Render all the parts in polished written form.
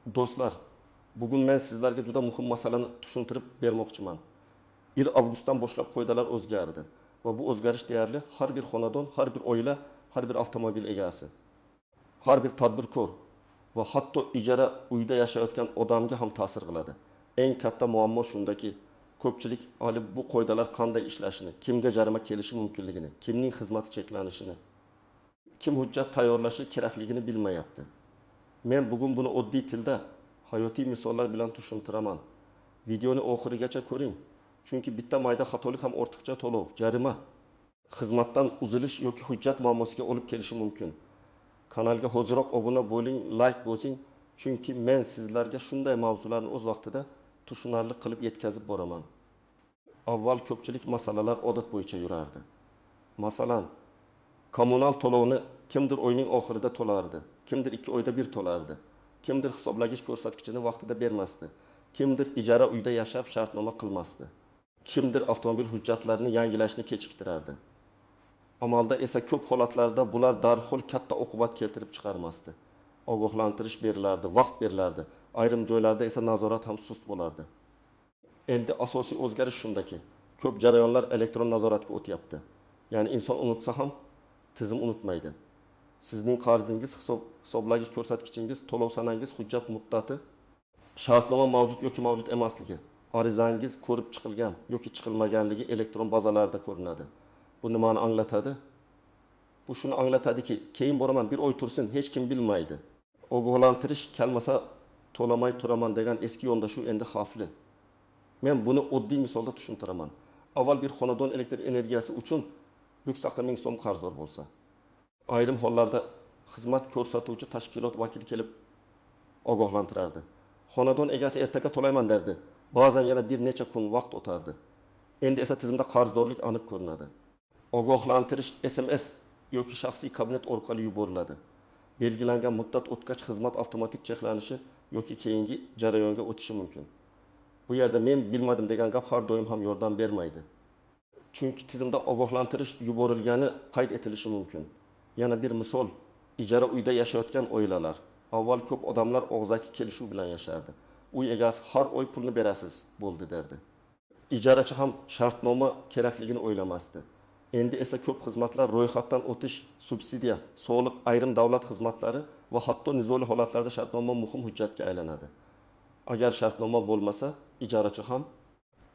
Do'stlar, bugun men sizlarga juda muhim masalani tushuntirib bermoqchiman. 1 avgustdan boshlab qoidalar o'zgardi va bu o'zgarish deyarli har bir xonadon, har bir oila, har bir avtomobil egasi, har bir tadbirkor va hatto ijara uyda yashayotgan odamga ham ta'sir qiladi. Eng katta muammo shundaki, ko'pchilik hali bu qoidalar qanday ishlashini, kimga jarima kelishi mumkinligini, kimning xizmati cheklanishini, kim hujjat tayyorlashi kerakligini bilmayapti. Men bugun buni oddiy tilda, hayotiy misollar bilan tushuntiraman. Videoni oxirigacha ko'ring. Chunki bitta mayda xatolik ham ortiqcha to'lov, jarima, xizmatdan uzilish yoki hujjat muammosiga olib kelishi mumkin. Kanalga hoziroq obuna bo'ling, like bosing, chunki men sizlarga shunday mavzularni o'z vaqtida tushunarli qilib yetkazib boraman. Avval ko'pchilik masalalar odat bo'yicha yurardi. Masalan, kommunal to'lovni kimdir oyning oxirida to'lardi, kimdir 2 oyda bir to'lardi, kimdir hisoblagich ko'rsatkichini vaqtida bermasdi, kimdir ijara uyda yashab shartnoma qilmasdi, kimdir avtomobil hujjatlarini yangilashni kechiktirardi. Amalda esa ko'p holatlarda bular darhol katta oqibat keltirib chiqarmasdi. Ogohlantirish berilardi, vaqt berilardi. Ayrim joylarda esa nazorat ham sust bo'lardi. Endi asosiy o'zgarish shundaki, ko'p jarayonlar elektron nazoratga o'tyapti. Ya'ni inson unutsa ham tizim unutmaydi. Sizning qarzingiz, hisoblagich ko'rsatkichingiz, to'lov sanangiz, hujjat muddati, shartnoma mavjud yoki mavjud emasligi, arizangiz ko'rib chiqilgan yoki chiqilmaganligi elektron bazalarda ko'rinadi. Bu nimani anglatadi? Bu shuni anglatadiki, keyin boraman, bir oy tursin, hech kim bilmaydi. Ogohlantirish kelmasa to'lamay turaman degan eski yondashuv endi xavfli. Men buni oddiy misolda tushuntiraman. Avval bir xonadon elektr energiyasi uchun 180 ming so'm qarzdor bo'lsa, ayrim hollarda xizmat ko'rsatuvchi tashkilot vakili kelib ogohlantirardi. Xonadon egasi ertaga to'layman derdi. Ba'zan yana bir necha kun vaqt o'tardi. Endi esa tizimda qarzdorlik aniq ko'rinadi. Ogohlantirish SMS yoki shaxsiy kabinet orqali yuboriladi. Belgilangan muddat o'tgach xizmat avtomatik cheklanishi yoki keyingi jarayonga o'tishi mumkin. Bu yerda men bilmadim degan gap har doim ham yordam bermaydi. Chunki tizimda ogohlantirish yuborilgani qayd etilishi mumkin. Yana bir misol, ijara uyda yashayotgan oilalar. Avval ko'p odamlar og'zaki kelishuv bilan yashardi. Uy egasi har oy pulni berasiz, bo'ldi derdi. Ijarachi ham shartnoma kerakligini o'ylamasdi. Endi esa ko'p xizmatlar ro'yxatdan o'tish, subsidiya, soliq, ayrim davlat xizmatlari va hatto nizoli holatlarda shartnoma muhim hujjatga aylanadi. Agar shartnoma bo'lmasa, ijarachi ham,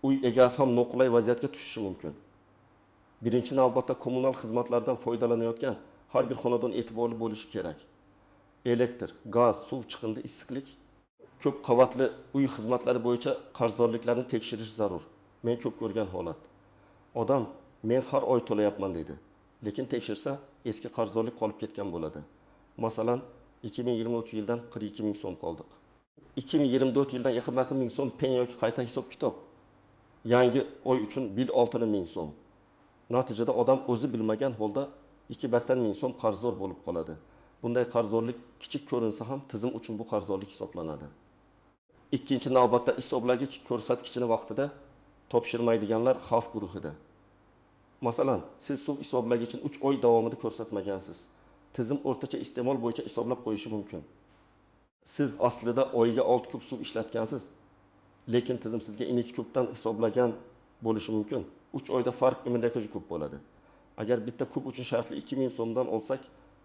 uy egasi ham noqulay vaziyatga tushishi mumkin. Birinchi navbatda kommunal xizmatlardan foydalanayotgan har bir xonadon e'tiborli bo'lishi kerak. Elektr, gaz, suv, chiqindi, issiqlik, ko'p qavatli uy xizmatlari bo'yicha qarzdorliklarni tekshirish zarur. Men ko'p ko'rgan holat. Odam men har oy to'layapman deydi. Lekin tekshirsa eski qarzdorlik qolib ketgan bo'ladi. Masalan, 2023 yildan 42 ming so'm qoldiq. 2024 yildan 22 ming so'm penya yoki qayta hisob-kitob. Yangi oy uchun 1,6 ming so'm. Natijada odam o'zi bilmagan holda 2,5 ming so'm qarzdor bo'lib qoladi. Bunday qarzdorlik kichik ko'rinsa ham tizim uchun bu qarzdorlik hisoblanadi. Ikkinchi navbatda hisoblagich ko'rsatkichini vaqtida topshirmaydiganlar xavf guruhida. Masalan, siz suv hisoblagichini 3 oy davomida ko'rsatmagansiz. Tizim o'rtacha iste'mol bo'yicha hisoblab qo'yishi mumkin. Siz aslida oyga 6 kub suv ishlatgansiz, lekin tizim sizga 2 kubdan hisoblagan bo'lishi mumkin. 3 oyda farq imindagi kub bo'ladi. Agar bitta kub uchun shartli 2000 so'mdan olsak,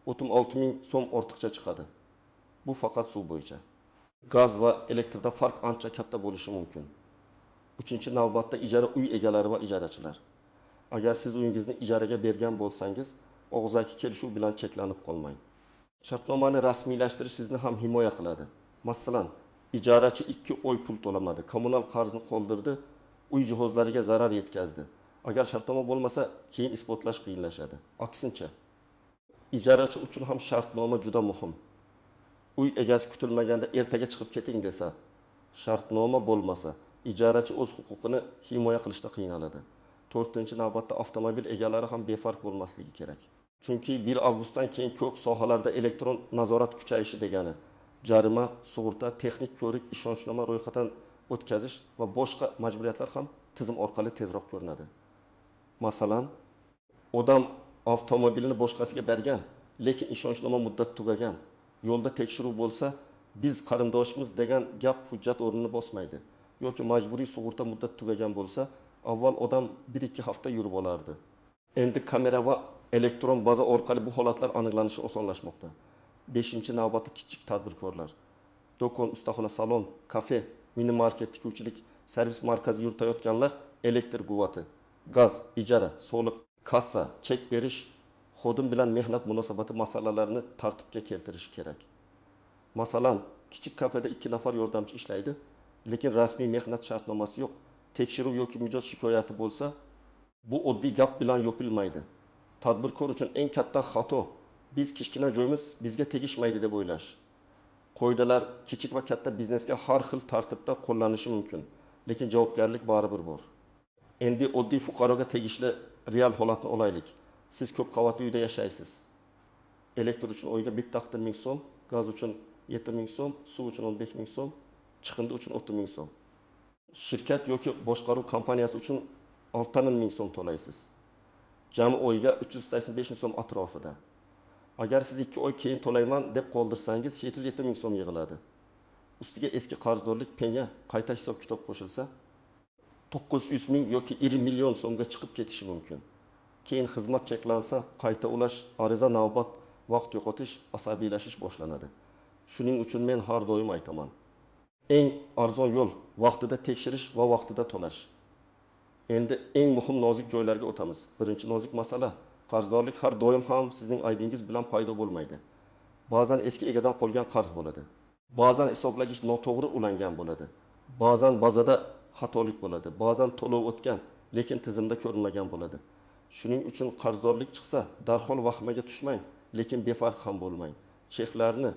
36 ming so'm ortiqcha chiqadi. Bu faqat suv bo'yicha. Gaz va elektrda farq ancha katta bo'lishi mumkin. Uchinchi navbatda ijara uy egalari va ijarachilar. Agar siz uyingizni ijaraga bergan bo'lsangiz, og'zaki kelishuv bilan cheklanib qolmang. Shartnomani rasmiylashtirish sizni ham himoya qiladi. Masalan, ijarachi 2 oy pul to'lamadi, kommunal qarzni qoldirdi, uy jihozlariga zarar yetkazdi. Agar shartnoma bo'lmasa, keyin isbotlash qiyinlashadi. Aksincha, ijarachi uchun ham shartnoma juda muhim. Uy egasi kutilmaganda ertaga chiqib keting desa, shartnoma bo'lmasa, ijarachi o'z huquqini himoya qilishda qiynaladi. To'rtinchi navbatda avtomobil egalari ham befarq bo'lmasligi kerak. Chunki 1 avgustdan keyin ko'p sohalarda elektron nazorat kuchayishi degani jarima, sug'urta, texnik ko'rik, ishonchnoma ro'yxatdan o'tkazish va boshqa majburiyatlar ham tizim orqali tezroq ko'rinadi. Masalan, odam avtomobilini boshqasiga bergan, lekin ishonchnoma muddati tugagan. Yo'lda tekshiruv bo'lsa, Biz qarindoshmiz degan gap hujjat o'rnini bosmaydi. Yoki majburiy sug'urta muddati tugagan bo'lsa, avval odam bir-ikki hafta yurib olardi. Endi kamera va elektron baza orqali bu holatlar aniqlanishi osonlashmoqda. Beshinchi navbatda kichik tadbirkorlar. Do'kon, ustaxona, salon, kafe, mini market, tikuvchilik, servis markazi yuritayotganlar elektr quvvati, gaz, ijara, soliq, kassa, chek berish, xodim bilan mehnat munosabati masalalarini tartibga keltirishi kerak. Masalan, kichik kafeda ikki nafar yordamchi ishlaydi, lekin rasmiy mehnat shartnomasi yo'q. Tekshiruv yoki mijoz shikoyati bo'lsa, bu oddiy gap bilan yopilmaydi. Tadbirkor uchun eng katta xato biz kichkina joymiz, bizga tegishmaydi deb o'ylash. Qoidalar kichik va katta biznesga har xil tartibda qo'llanishi mumkin, lekin javobgarlik baribir bor. Endi oddiy fuqaroga tegishli real holatni olaylik. Siz ko'p qavatli uyda yashaysiz. Elektr uchun oyga bitta 1000 so'm, gaz uchun 7000 so'm, suv uchun 15000 so'm, chiqindi uchun 30000 so'm. Shirkat yoki boshqaruv kompaniyasi uchun 6000 so'm to'laysiz. Jami oyga 385 ming so'm atrofida. Agar siz 2 oy keyin to'layman deb qoldirsangiz 707 ming so'm yig'iladi. Ustiga eski qarzdorlik, penya, qayta hisob-kitob qo'shilsa 900 ming yoki 1 million so'mga chiqib ketishi mumkin. Keyin xizmat cheklansa, qayta ulash, ariza, navbat, vaqt yo'qotish, asabiylashish boshlanadi. Shuning uchun men har doim aytaman. Eng arzon yo'l vaqtida tekshirish va vaqtida to'lash. Endi eng muhim nozik joylarga o'tamiz. Birinchi nozik masala, qarzdorlik har doim ham sizning aybingiz bilan paydo bo'lmaydi. Ba'zan eski egadan qolgan qarz bo'ladi. Ba'zan hisoblagich noto'g'ri ulangan bo'ladi. Ba'zan bazada xatolik bo'ladi. Ba'zan to'lov o'tgan, lekin tizimda ko'rinmagan bo'ladi. Shuning uchun qarzdorlik chiqsa, darhol vahimaga tushmang, lekin befarq ham bo'lmang. Cheklarni,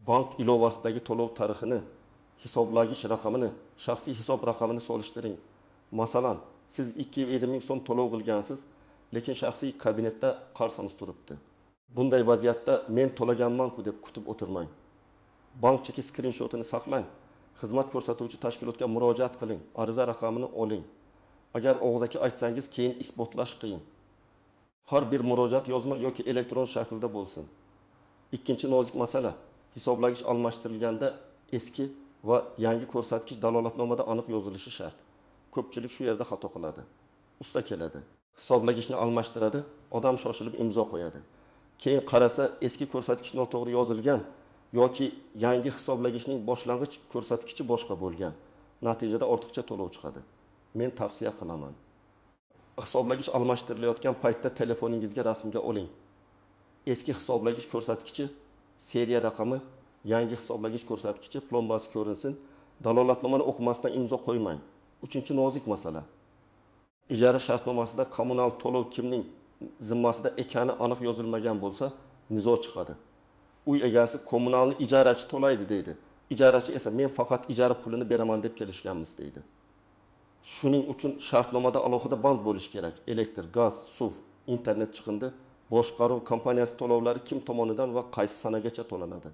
bank ilovasidagi to'lov tarixini, hisoblagich raqamini, shaxsiy hisob raqamini solishtiring. Masalan, siz 2,5 ming so'm to'lov qilgansiz, lekin shaxsiy kabinetda qarz hanuz turibdi. Bunday vaziyatda men to'laganman-ku deb kutib o'tirmang. Bank cheki skrinshotini saqlang. Xizmat ko'rsatuvchi tashkilotga murojaat qiling, ariza raqamini oling. Agar og'zaki aytsangiz, keyin isbotlash qiyin. Har bir murojaat yozma yoki elektron shaklda bo'lsin. Ikkinchi nozik masala, hisoblagich almashtirilganda eski va yangi ko'rsatkich dalolatnomada aniq yozilishi shart. Ko'pchilik shu yerda xato qiladi. Usta keladi, hisoblagichni almashtiradi, odam shoshilib imzo qo'yadi. Keyin qarasa, eski ko'rsatkich noto'g'ri yozilgan yoki yangi hisoblagichning boshlang'ich ko'rsatkichi boshqa bo'lgan. Natijada ortiqcha to'lov chiqadi. Men tavsiya qilaman. Hisoblagich almashtirilayotgan paytda telefoningizga rasmga oling. Eski hisoblagich ko'rsatkichi, seriya raqami, yangi hisoblagich ko'rsatkichi, plombasi ko'rinsin. Dalolatnomani o'qimasdan imzo qo'ymang. Uchinchi nozik masala. Ijara shartnomasida kommunal to'lov kimning zimmasida ekani aniq yozilmagan bo'lsa, nizo chiqadi. Uy egasi kommunalni ijarachi to'laydi deydi. Ijarachi esa men faqat ijara pulini beraman deb kelishganmiz deydi. Shuning uchun shartnomada alohida band bo'lishi kerak. Elektr, gaz, suv, internet chiqindi, boshqaruv kompaniyasi to'lovlari kim tomonidan va qaysi sanagacha to'lanadi.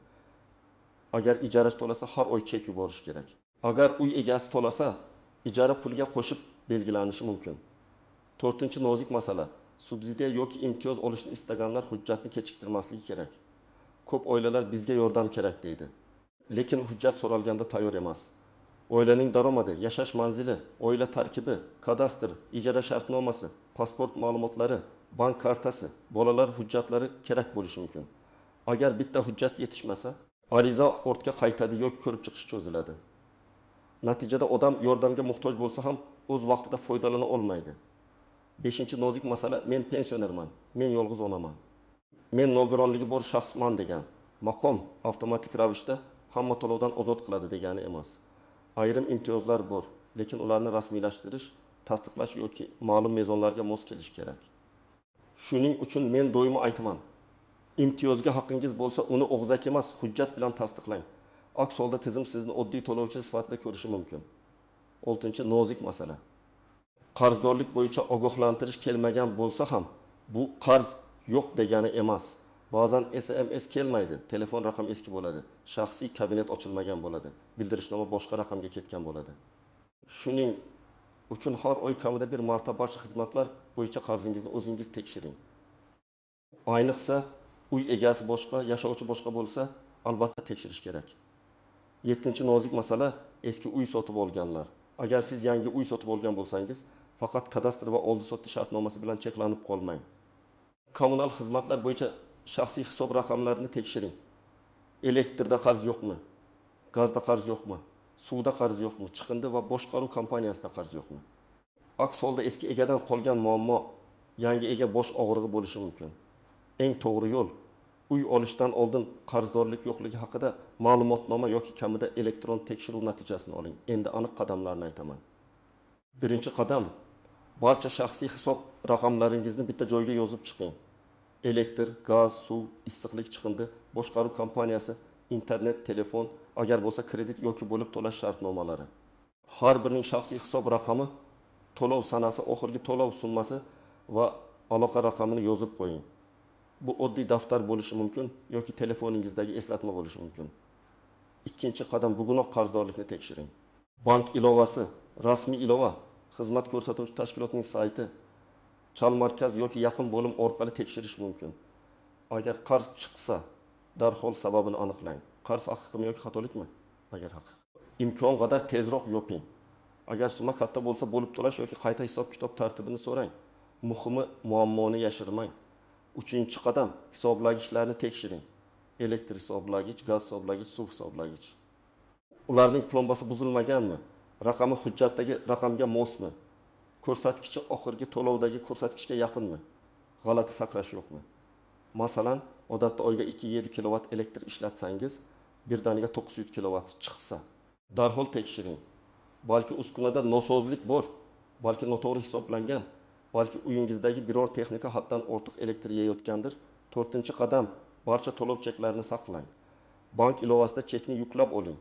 Agar ijarachi to'lasa, har oy chek yuborish kerak. Agar uy egasi to'lasa, ijara puliga qo'shib belgilanishi mumkin. To'rtinchi nozik masala, subsidiya yoki imtiyoz olishni istaganlar hujjatni kechiktirmasligi kerak. Ko'p oilalar bizga yordam kerak deydi. Lekin hujjat so'ralganda tayyor emas. Oilaning daromadi, yashash manzili, oila tarkibi, kadastr, ijara shartnomasi, pasport ma'lumotlari, bank kartasi, bolalar hujjatlari kerak bo'lishi mumkin. Agar bitta hujjat yetishmasa, ariza ortga qaytadi yoki ko'rib chiqish cho'ziladi. Natijada odam yordamga muhtoj bo'lsa ham o'z vaqtida foydalana olmaydi. Beshinchi nozik masala, men pensionerman, men yolg'iz onaman. Men nogironligi bor shaxsman degan maqom avtomatik ravishda hamma to'lovdan ozod qiladi degani emas. Ayrim imtiyozlar bor, lekin ularni rasmiylashtirish, tasdiqlash yoki ma'lum mezonlarga mos kelishi kerak. Shuning uchun men doimo aytaman, imtiyozga haqqingiz bo'lsa, uni og'zaki emas, hujjat bilan tasdiqlang. Aks holda tizim sizni oddiy to'lovchi sifatida ko'rishi mumkin. Oltinchi nozik masala. Qarzdorlik bo'yicha ogohlantirish kelmagan bo'lsa ham, bu qarz yo'q degani emas. Ba'zan SMS kelmaydi, telefon raqami eski bo'ladi, shaxsiy kabinet ochilmagan bo'ladi, bildirishnoma boshqa raqamga ketgan bo'ladi. Shuning uchun har oy kamida bir marta barcha xizmatlar bo'yicha qarzingizni o'zingiz tekshiring. Ayniqsa uy egasi boshqa, yashovchi boshqa bo'lsa, albatta tekshirish kerak. Yettinchi nozik masala: eski uy sotib olganlar. Agar siz yangi uy sotib olgan bo'lsangiz, faqat kadastr va oldi-sotdi shartnomasi bilan cheklanib qolmang. Kommunal xizmatlar bo'yicha shaxsiy hisob raqamlarini tekshiring. Elektrda qarz yo'qmi? Gazda qarz yo'qmi? Suvda qarz yo'qmi? Chiqindi va boshqaruv kompaniyasida qarz yo'qmi? Aks holda eski egadan qolgan muammo yangi ega bosh og'rig'i bo'lishi mumkin. Eng to'g'ri yo'l: uy olishdan oldin qarzdorlik yo'qligi haqida ma'lumotnoma yoki kamida elektron tekshiruv natijasini oling. Endi aniq qadamlarni aytaman. Birinchi qadam: barcha shaxsiy hisob raqamlaringizni bitta joyga yozib chiqing. Elektr, gaz, suv, issiqlik, chiqindi, boshqaruv kompaniyasi, internet, telefon, agar bo'lsa kredit yoki bo'lib to'lash shartnomalari. Har birining shaxsiy hisob raqami, to'lov sanasi, oxirgi to'lov summasi va aloqa raqamini yozib qo'ying. Bu oddiy daftar bo'lishi mumkin yoki telefoningizdagi eslatma bo'lishi mumkin. Ikkinchi qadam: bugunoq qarzdorlikni tekshiring. Bank ilovasi, rasmiy ilova, xizmat ko'rsatuvchi tashkilotning sayti, chal markaz yoki yaqin bo'lim orqali tekshirish mumkin. Agar qarz chiqsa, darhol sababini aniqlang. Qarz haqiqiymi yoki xatolikmi? Agar haqiqiy, imkon qadar tezroq yoping. Agar summa katta bo'lsa, bo'lib to'lash yoki qayta hisob-kitob tartibini so'rang. Muhimi, muammoni yashirmang. Uchinchi qadam: hisoblagichlarni tekshiring. Elektr hisoblagich, gaz hisoblagich, suv hisoblagich. Ularning plombasi buzilmaganmi? Raqami hujjatdagi raqamga mosmi? Ko'rsatkichi oxirgi to'lovdagi ko'rsatkichga yaqinmi? G'alati sakrash yo'qmi? Masalan, odatda oyga 2,7 kilovat elektr ishlatsangiz, birdaniga 900 kilovat chiqsa, darhol tekshiring. Balki uskunada nosozlik bor, balki noto'g'ri hisoblangan, balki uyingizdagi biror texnika haddan ortiq elektr yeyotgandir. To'rtinchi qadam: barcha to'lov cheklarini saqlang. Bank ilovasida chekni yuklab oling.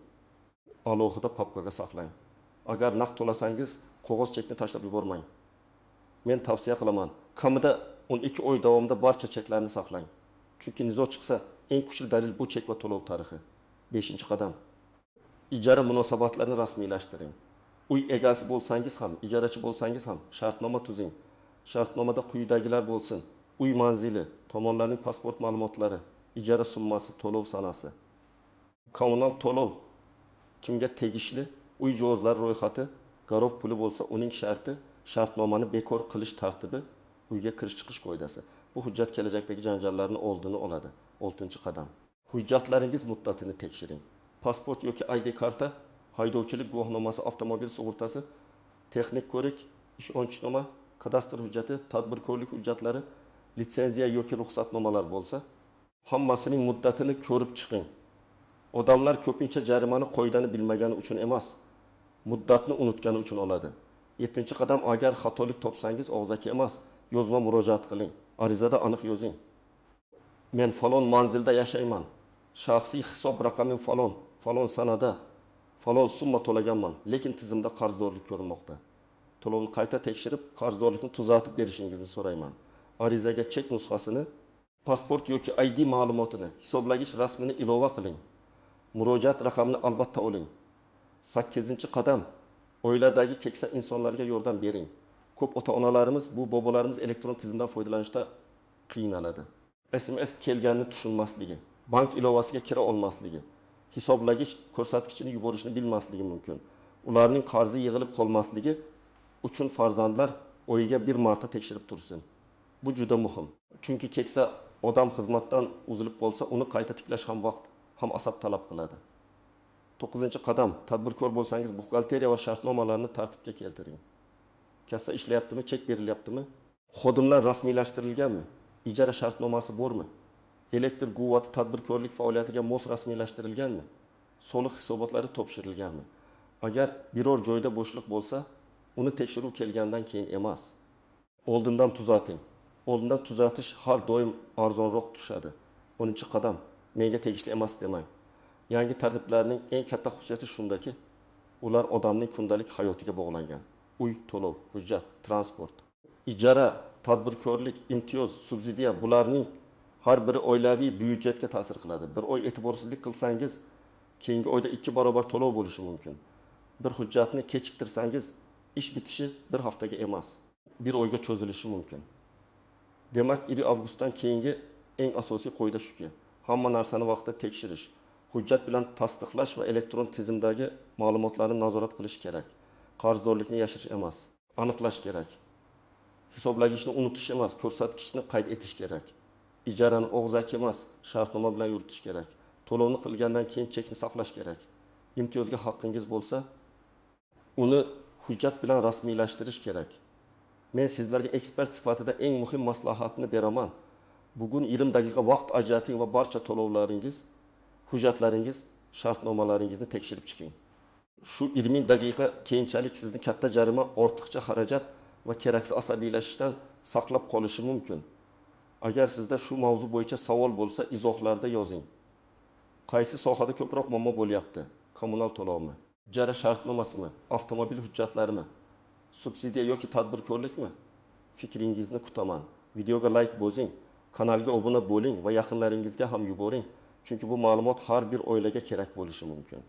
Alohida papkaga saqlang. Agar naqd to'lasangiz, qog'oz chekni tashlab yubormang. Men tavsiya qilaman, kamida 12 oy davomida barcha cheklarni saqlang. Chunki nizo chiqsa, eng kuchli dalil bu chek va to'lov tarixi. Beshinchi qadam: ijara munosabatlarini rasmiylashtiring. Uy egasi bo'lsangiz ham, ijarachi bo'lsangiz ham shartnoma tuzing. Shartnomada quyidagilar bo'lsin: uy manzili, tomonlarning pasport ma'lumotlari, ijara summasi, to'lov sanasi, kommunal to'lov kimga tegishli, uy jihozlari ro'yxati, garov puli bo'lsa uning sharti, shartnomani bekor qilish tartibi, uyga kirish chiqish qoidasi. Bu hujjat kelajakdagi janjallarni oldini oladi. Oltinchi qadam: hujjatlaringiz muddatini tekshiring. Pasport yoki ID karta, haydovchilik guvohnomasi, avtomobil sug'urtasi, texnik ko'rik, ishonchnoma, kadastr hujjati, tadbirkorlik hujjatlari, litsenziya yoki ruxsatnomalar bo'lsa, hammasining muddatini ko'rib chiqing. Odamlar ko'pincha jarimani qoidani bilmagani uchun emas, muddatni unutgani uchun oladi. Yettinchi qadam: agar xatolik topsangiz, og'zaki emas, yozma murojaat qiling. Arizada aniq yozing: Men falon manzilda yashayman. Shaxsiy hisob raqamim falon, falon sanada falon summa to'laganman, lekin tizimda qarzdorlik ko'rinmoqda. To'lovni qayta tekshirib, qarzdorlikni tuzatib berishingizni so'rayman. Arizaga chek nusxasini, pasport yoki ID ma'lumotini, hisoblagich rasmini ilova qiling. Murojaat raqamini albatta oling. Sakkizinchi qadam: oiladagi keksa insonlarga yordam bering. Ko'p ota-onalarimiz, bu bobolarimiz elektron tizimdan foydalanishda qiynaladi. SMS kelganini tushunmasligi, bank ilovasiga kira olmasligi, hisoblagich ko'rsatkichini yuborishni bilmasligi mumkin. Ularning qarzi yig'ilib qolmasligi uchun farzandlar oyiga bir marta tekshirib tursin. Bu juda muhim. Chunki keksa odam xizmatdan uzilib qolsa, uni qayta tiklash ham vaqt, ham asab talab qiladi. To'qqizinchi qadam: tadbirkor bo'lsangiz, buxgalteriya va shartnomalarni tartibga keltiring. Kassa ishlayaptimi, chek berilyaptimi? Xodimlar rasmiylashtirilganmi? Ijara shartnomasi bormi? Elektr quvvati tadbirkorlik faoliyatiga mos rasmiylashtirilganmi? Soliq hisobotlari topshirilganmi? Agar biror joyda bo'shliq bo'lsa, uni tekshiruv kelgandan keyin emas, oldindan tuzating. Oldindan tuzatish har doim arzonroq tushadi. 10 qadam: menga tegishli emas demang. Yangi tartiblarning eng katta xususiyati shundaki, ular odamning kundalik hayotiga bog'langan. Uy, to'lov, hujjat, transport, ijara, tadbirkorlik, imtiyoz, subsidiya, bularning har biri oilaviy byudjetga ta'sir qiladi. Bir oy e'tiborsizlik qilsangiz, keyingi oyda 2 barobar to'lov bo'lishi mumkin. Bir hujjatni kechiktirsangiz, ish bitishi bir haftaga emas, bir oyga cho'zilishi mumkin. Demak, 1 avgustdan keyingi eng asosiy qoida shuki, hamma narsani vaqtida tekshirish, Hujjat bilan tasdiqlash va elektron tizimdagi ma'lumotlarni nazorat qilish kerak. Qarzdorlikni yashirish emas, aniqlash kerak. Hisoblagichni unutish emas, ko'rsatkichni qayd etish kerak. Ijarani og'zaki emas, shartnoma bilan yuritish kerak. To'lovni qilgandan keyin chekni saqlash kerak. Imtiyozga haqqingiz bo'lsa, uni hujjat bilan rasmiylashtirish kerak. Men sizlarga ekspert sifatida eng muhim maslahatni beraman. Bugun 20 daqiqa vaqt ajrating va barcha to'lovlaringiz, hujjatlaringiz, shartnomalaringizni tekshirib chiqing. Shu 20 daqiqa keyinchalik sizni katta jarima, ortiqcha xarajat va keraksiz asabiylashishdan saqlab qolishi mumkin. Agar sizda shu mavzu bo'yicha savol bo'lsa, izohlarda yozing. Qaysi sohada ko'proq muammo bo'lyapti? Kommunal to'lovmi? Ijara shartnomasimi? Avtomobil hujjatlarimi? Subsidiya yoki tadbirkorlikmi? Fikringizni kutaman. Videoga like bosing, kanalga obuna bo'ling va yaqinlaringizga ham yuboring. Chunki bu ma'lumot har bir oilaga kerak bo'lishi mumkin.